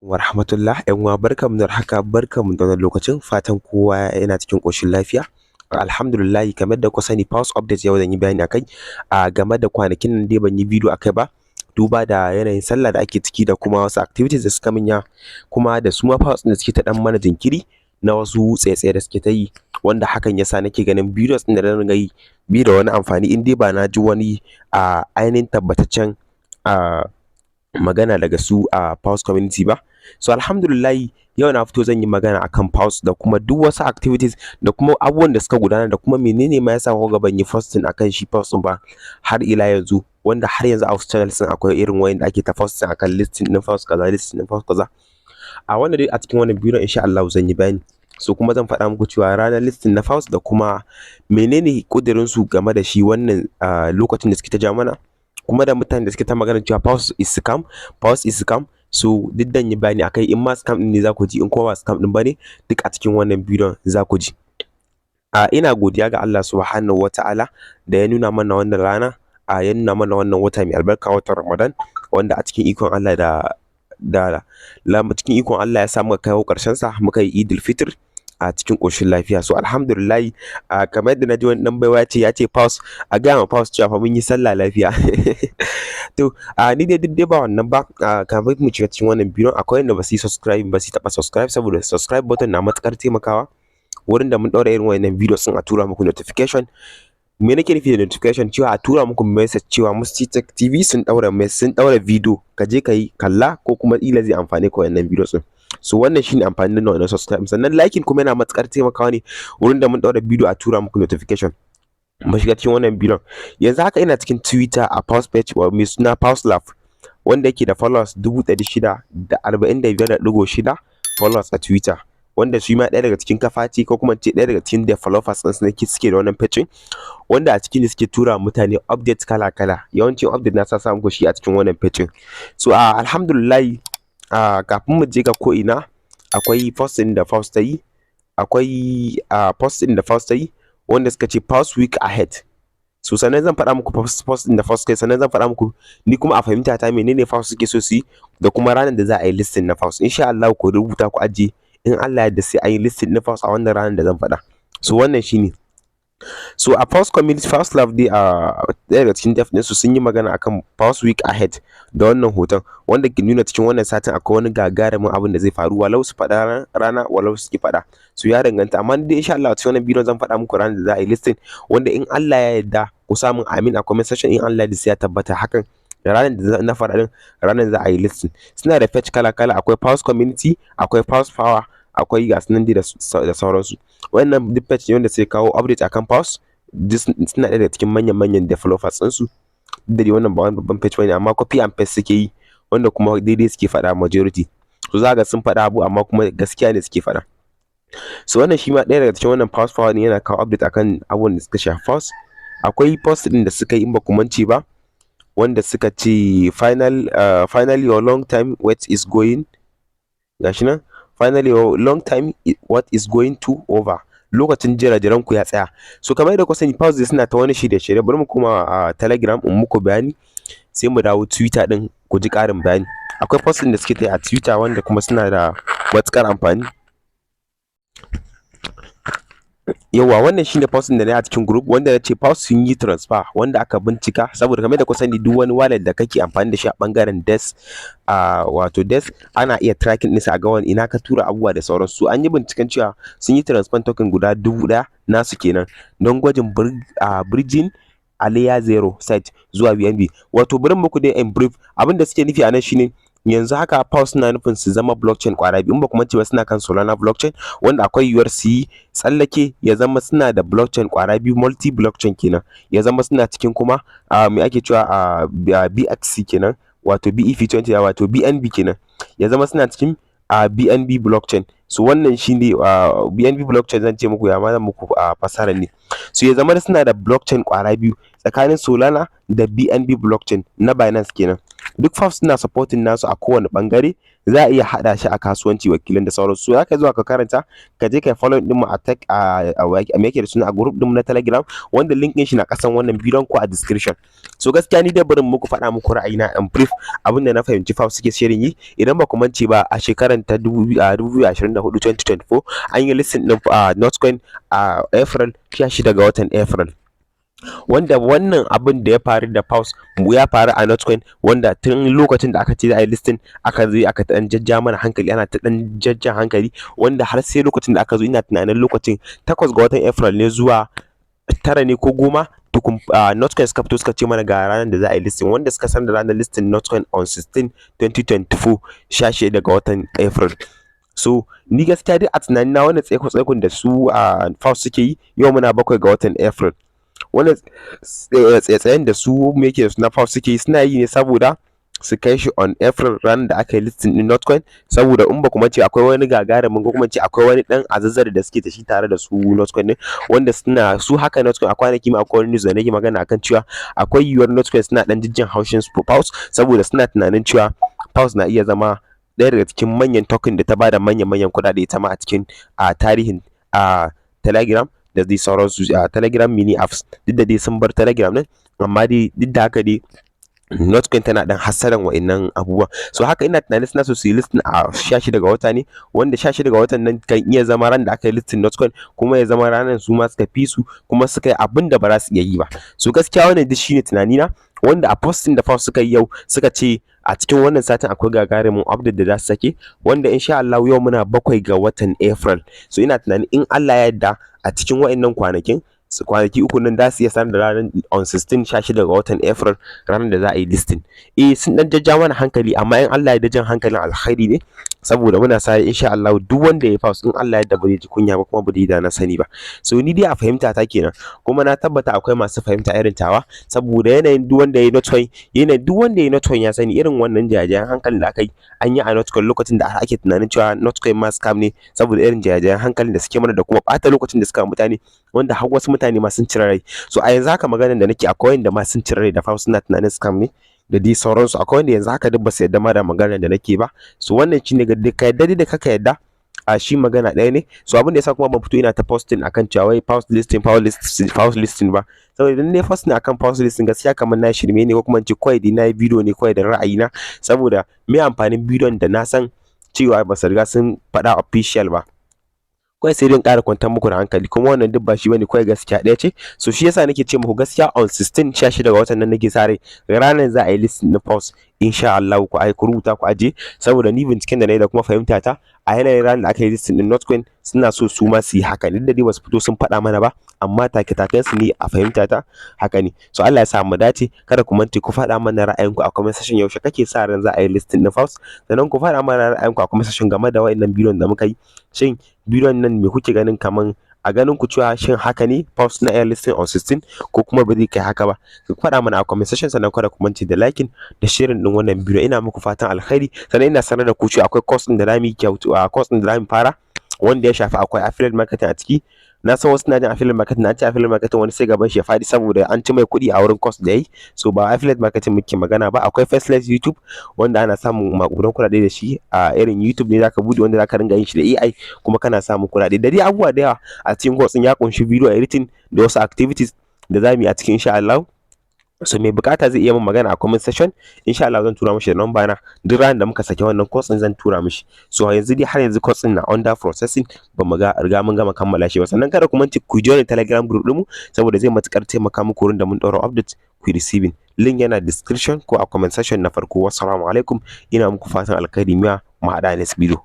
Wa rahmatullah. ‘Yan uwa, barkanmu da haka, barkanmu da wannan lokacin. Fatan kowa yana cikin ƙoshin lafiya. Alhamdulillahi, kamar da kuka sani, Paws update yau zan yi bayani akai a game da kwanakin nan dai ban yi bidiyo akai ba, duba da yanayin sallah da ake ciki da kuma wasu activities da suka min yawa, kuma da su ma Paws ɗin da suke ta ɗan mana jinkiri na wasu tsaye-tsaye da suke ta yi, wanda hakan yasa nake ganin videos ɗin da na ringa yi bai da wani amfani in dai ba na ji wani a ainihin tabbataccen a magana daga su a Paws community ba. So alhamdulillahi, yau na fito zan yi magana akan Paws da kuma duk wasu activities da kuma abubuwan da suka gudana da kuma menene ma yasa kuka ga ban yi posting akan shi Paws ɗin ba har ila yanzu, wanda har yanzu a wasu channels ɗin akwai irin wayanda ake ta posting akan listing ɗin Paws kaza, listing ɗin Paws kaza. A wannan dai a cikin wannan bidiyon, insha Allahu, zan yi bayani. So kuma zan faɗa muku cewa ranar listing na Paws da kuma menene ƙudurin su game da shi wannan lokacin da suke ta ja mana, kuma da mutanen da suke ta magana cewa Paws is scam, Paws is scam. So duk dan yi bayani akai. In ma scam ɗin ne za ku ji, in kuma ba scam ɗin ba ne, duk a cikin wannan bidiyon za ku ji. A ina godiya ga Allah Subhanahu wa Ta'ala da ya nuna mana wannan rana, a ya nuna mana wannan wata mai albarka, watan Ramadan, wanda a cikin ikon Allah da cikin ikon Allah ya sa muka kawo ƙarshen sa, muka yi Idil Fitr a cikin ƙoshin lafiya. So alhamdulillahi, a kamar yadda na ji wani ɗan baiwa ya ce Paws, a gaya ma Paws cewa fa mun yi sallah lafiya. To a ni dai duk dai ba wannan ba, kafin mu shiga cikin wannan bidiyon, akwai wanda ba su yi subscribe ba, su taɓa subscribe, saboda subscribe button na matuƙar taimakawa wurin da mun ɗaura irin wayannan videos ɗin a tura muku notification. Me nake nufi da notification? Cewa a tura muku message cewa Musti Tech TV sun ɗaura video, ka je ka yi kalla, ko kuma ƙila zai amfane ka wayannan videos ɗin. So wannan shine amfanin wannan subscribe. Sannan liking kuma yana matuƙar taimakawa ne wurin da mun ɗaura video a tura muku notification. Mu shiga cikin wannan bidiyon. Yanzu haka ina cikin Twitter a Paws page mai suna Paws Lab, wanda yake da followers 645.6 followers a Twitter, wanda shi ma ɗaya daga cikin kafa ce, ko kuma ce ɗaya daga cikin developers ɗin su suke da wannan page, wanda a cikin suke tura mutane update kala-kala. Yawancin update na sa muku shi a cikin wannan page. So alhamdulillah, kafin mu je ga ko ina, akwai post ɗin da Paws ta yi, akwai post ɗin da Paws ta yi wanda suka ce "Paws week ahead". So sannan zan faɗa muku post ɗin da Paws kai, sannan zan faɗa muku ni kuma a fahimta ta menene Paws suke so su yi da kuma ranar da za a yi listing na Paws, insha Allah. Ku rubuta ku ajiye, in Allah ya yarda sai an yi listing na Paws a wannan ranar da zan faɗa. So wannan shine. So a Paws community, Paws Lab dai, a ɗaya daga cikin dev ɗinsu sun yi magana akan "Paws week ahead" da wannan hoton wanda ke nuna cikin wannan satin akwai wani gagarumin abin da zai faru, walau su faɗa rana, walau su ki faɗa, so ya danganta. Amma dai insha Allah a cikin wannan bidiyon zan faɗa muku ranar da za a yi listing, wanda in Allah ya yarda, ku sa min amin a comment section, in Allah ya yarda sai ya tabbata hakan, da ranar da na faɗa din, ranar za a yi listing. Suna da page kala kala: akwai Paws community, akwai Paws Power, akwai ga su nan dai da sauransu. Wannan duk page ne wanda sai kawo update akan Paws. Suna ɗaya daga cikin manyan manyan developers ɗinsu. Duk da dai wannan ba wani babban page bane, amma copy and paste suke yi, wanda kuma daidai suke faɗa majority. So za ga sun faɗa abu, amma kuma gaskiya ne suke faɗa. So wannan shi ma ɗaya daga cikin wannan Paws Power ne, yana kawo update akan abubuwan da suka shafi Paws. Akwai post ɗin da suka yi, in ba ku mance ba, wanda suka ce "Finally your long time wait is going", gashi nan, "Finally your long time what is going to over", lokacin jira jiran ku ya tsaya. So kamar yadda ku sani, Paws suna ta wani shirye-shirye. Bari mu koma a Telegram in muku bayani, sai mu dawo Twitter din ku ji ƙarin bayani. Akwai post ɗin da suke ta yi a Twitter wanda kuma suna da matuƙar amfani. Yauwa, wannan shine post da na yi a cikin group, wanda na ce Paws sun yi transfer wanda aka bincika, saboda kamar da ku sani, duk wani wallet da kake amfani da shi a bangaren DEX, a wato DEX, ana iya tracking ɗinsa a ga wani ina ka tura abubuwa da sauransu. An yi binciken cewa sun yi transfer token guda 1000 nasu kenan don gwajin bridging a layer zero site zuwa BNB. Wato bari muku dai in brief, abin da suke nufi a nan shine yanzu haka Paws suna nufin su zama blockchain kwara biyu. In ba kuma ce ba, suna kan Solana blockchain, wanda akwai yiwuwar su yi tsallake ya zama suna da blockchain kwara biyu, multi blockchain kenan, ya zama suna cikin kuma me ake cewa a BXC kenan, wato BEP20, wato BNB kenan, ya zama suna cikin a BNB blockchain. So wannan shine BNB blockchain. Zan ce muku ya ma zan muku a fasara ne. So ya zama suna da blockchain kwara biyu. tsakanin Solana da BNB blockchain na Binance kenan. Duk Paws suna supporting nasu a kowane ɓangare, za a iya haɗa shi a kasuwanci, wakilan da sauransu. So zaka zuwa ka karanta, ka je kai follow ɗin mu a tech a me yake da suna, a group ɗin mu na Telegram, wanda link ɗin shi na ƙasan wannan bidiyon ko a description. So gaskiya ni dai bari muku faɗa muku ra'ayina in brief, abin da na fahimci Paws suke shirin yi. Idan ba ku mance ba, a shekarar ta 2024, 2024, an yi listing ɗin Notcoin a April, 16 ga watan April, wanda wannan abin da ya faru da Paws ya faru a Notcoin, wanda tun lokacin da aka ce za a yi listing, aka zo aka ɗan jajja mana hankali, ana ta ɗan jajjan hankali, wanda har sai lokacin da aka zo, ina tunanin lokacin 8 ga watan April ne zuwa 9 ne ko 10 tukun, Notcoin suka fito suka ce mana ga ranar da za a yi listing, wanda suka san da ranar listing Notcoin on 16 2024, 16 ga watan April. So ni gaskiya dai a tunanina, wannan tsaiko-tsaikon da su a Paws suke yi, yau muna 7 ga watan April, wannan tsaye-tsayen da su, me yake da suna, Paws suke yi, suna yi ne saboda su kai shi on April, ranar da aka yi listing ɗin Notcoin. Saboda in ba ku mance, akwai wani gagarumin, ko kuma ce akwai wani ɗan azazzali da suke da shi tare da su Notcoin ɗin, wanda suna su haka Notcoin. A kwanaki ma akwai wani news da nake magana akan cewa akwai yiwuwar Notcoin suna ɗan jijjin haushin Paws, saboda suna tunanin cewa Paws na iya zama ɗaya daga cikin manyan token da ta bada manyan-manyan kuɗaɗe ita ma a cikin a tarihin a Telegram da dai sauransu, a Telegram mini apps. Duk da dai sun bar Telegram ɗin, amma dai duk da haka dai Notcoin tana ɗan hassadan wa'innan abubuwan. So haka ina tunanin suna so su yi listing a 16 ga wata ne, wanda 16 ga watan nan kan iya zama ran da aka yi listing Notcoin, kuma ya zama ranar su ma suka fi su, kuma suka yi abin da ba za su iya yi ba. So gaskiya wannan duk shine tunanina, wanda a posting da Paws suka yi yau, suka ce a cikin wannan satin akwai gagarumin update da za su sake, wanda insha Allah yau muna 7 ga watan April. So ina tunanin in Allah ya yarda, a cikin wa'innan kwanakin, kwanaki 3 nan, za su iya sanar da ranar on 16, 16 ga watan April, ranar da za a yi listing. Eh, sun dan jajja mana hankali, amma in Allah ya yarda jan hankalin alkhairi ne, saboda muna sa insha Allah duk wanda ya Paws, in Allah ya yarda ba zai ji kunya ba, kuma ba zai da na sani ba. So ni dai a fahimta ta kenan, kuma na tabbata akwai masu fahimta irin tawa, saboda yanayin duk wanda ya yi Notcoin, yanayin duk wanda ya yi Notcoin ya sani irin wannan jajayen hankalin da aka yi, an yi a Notcoin lokacin da ake tunanin cewa Notcoin ma scam ne, saboda irin jajayen hankalin da suke mana da kuma ɓata lokacin da suka mutane, wanda har wasu mutane ma sun cire rai. So a yanzu haka maganar da nake, akwai wanda ma sun cire rai da Paws, suna tunanin scam ne da dai sauransu. Akwai wanda yanzu haka duk ba su yarda ma da maganar da nake ba. So wannan shine, ga ka yarda da kaka yarda, a shi magana ɗaya ne. So abin da yasa kuma ban fito ina ta posting akan cewa wai Paws listing, Paws listing, Paws listing ba, saboda idan nayi posting akan Paws listing, gaskiya kamar na shirme ne, ko kuma in ce kawai dai nayi bidiyo ne kawai da ra'ayina. Saboda me amfanin bidiyon da na san cewa ba su riga sun faɗa official ba? Kawai sai dai in ƙara kwantar muku da hankali, kuma wannan duk ba shi bane, kawai gaskiya ɗaya ce. So shi yasa nake ce muku gaskiya on 16, 16 ga watan nan nake sa rai ranar za a yi listing na Paws insha Allah. Ku ai ku rubuta ku aje, saboda ni binciken da na yi da kuma fahimta ta a yanayin ranar da aka yi listing din Notcoin, suna so su ma su yi haka, duk da dai basu fito sun faɗa mana ba, amma take taken su ne a fahimta ta haka ne. So Allah ya sa mu dace. Kada ku mance ku faɗa mana ra'ayinku a comment section, yaushe kake sa ran za a yi listing din Paws? Sannan ku faɗa mana ra'ayinku a comment section game da wa'innan bidiyon da muka yi. Shin bidiyon nan, me kuke ganin, kaman a ganin ku cewa shin haka ne, Paws na iya listing on 16 ko kuma ba zai kai haka ba? Ku faɗa mana a comment section. Sannan kada ku mance da liking da sharing din wannan bidiyo. Ina muku fatan alkhairi. Sannan ina sanar da ku cewa akwai course din da zamu yi kyautu, a course din da zamu fara, wanda ya shafi akwai affiliate marketing a ciki. Na san wasu na jin affiliate marketing, na ce affiliate marketing, wani sai gaban shi ya faɗi saboda an ci mai kuɗi a wurin course da yayi. So ba affiliate marketing muke magana ba. Akwai faceless YouTube, wanda ana samun maƙudan kuɗaɗe da shi. A irin YouTube ne zaka buɗe, wanda zaka ringa yin shi da AI, kuma kana samun kuɗaɗe da dai abubuwa da yawa a cikin course ɗin. Ya ƙunshi video editing da wasu activities da zamu yi a cikin insha Allah. So mai bukata zai iya min magana a comment section, insha Allah zan tura mishi da number na. Duk ranar da muka saki wannan course din, zan tura mishi. So yanzu dai har yanzu course din na under processing, ba mu ga riga mun gama kammala shi ba. Sannan kada ku mance ku join Telegram group ɗinmu, saboda zai matukar taimaka muku wurin da mun ɗaura update ku receiving. Link yana description ko a comment section na farko. Wassalamu alaikum, ina muku fatan alkhairi, miya mu haɗa next video.